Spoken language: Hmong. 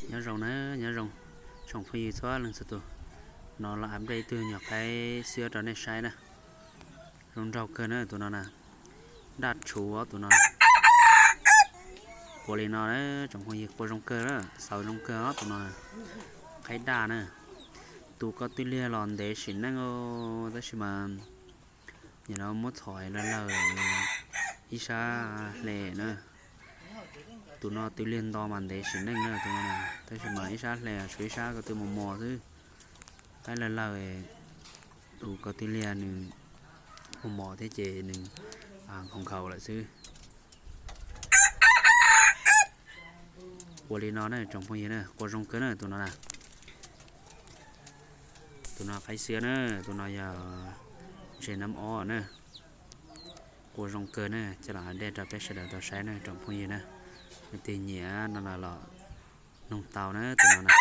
Nyob zoo na, nyob zoo tsoom phooj ywg txhua leej txhua tus. No los update ib tug nyuam qaib xwb rau nej saib na. Zoo nraug kawg na tus no na. Daj tshuv os tus no. Qua li no na tsoom phooj ywg, qua zoo kawg na, xaus zoo kawg os tus no. Qaib daj na. Tus ko tw liag los ntev sim neej os, tab sis mas nim no muab txhom lawg lawg ib sab hle na. Tus no tw liag nto mas ntev sim neej na tus no na, tab sis mas ib sab hle, tshuav ib sab ko tw mos mos xwb. Qaib lawg lawg, tus ko tw liag nws mos mos thiab ces nws nkhaus nkhaus lawm xwb. Qua li no na tsoom phooj ywg na, qua zoo kawg na tus no na. Tus no qaib xiab na, tus no yog ntses nab ob na. Qua zoo kawg na, coj los update rau peb sawv daws tau saib na tsoom phooj ywg na. Leej twg nyiam no los noog tau na tus no na.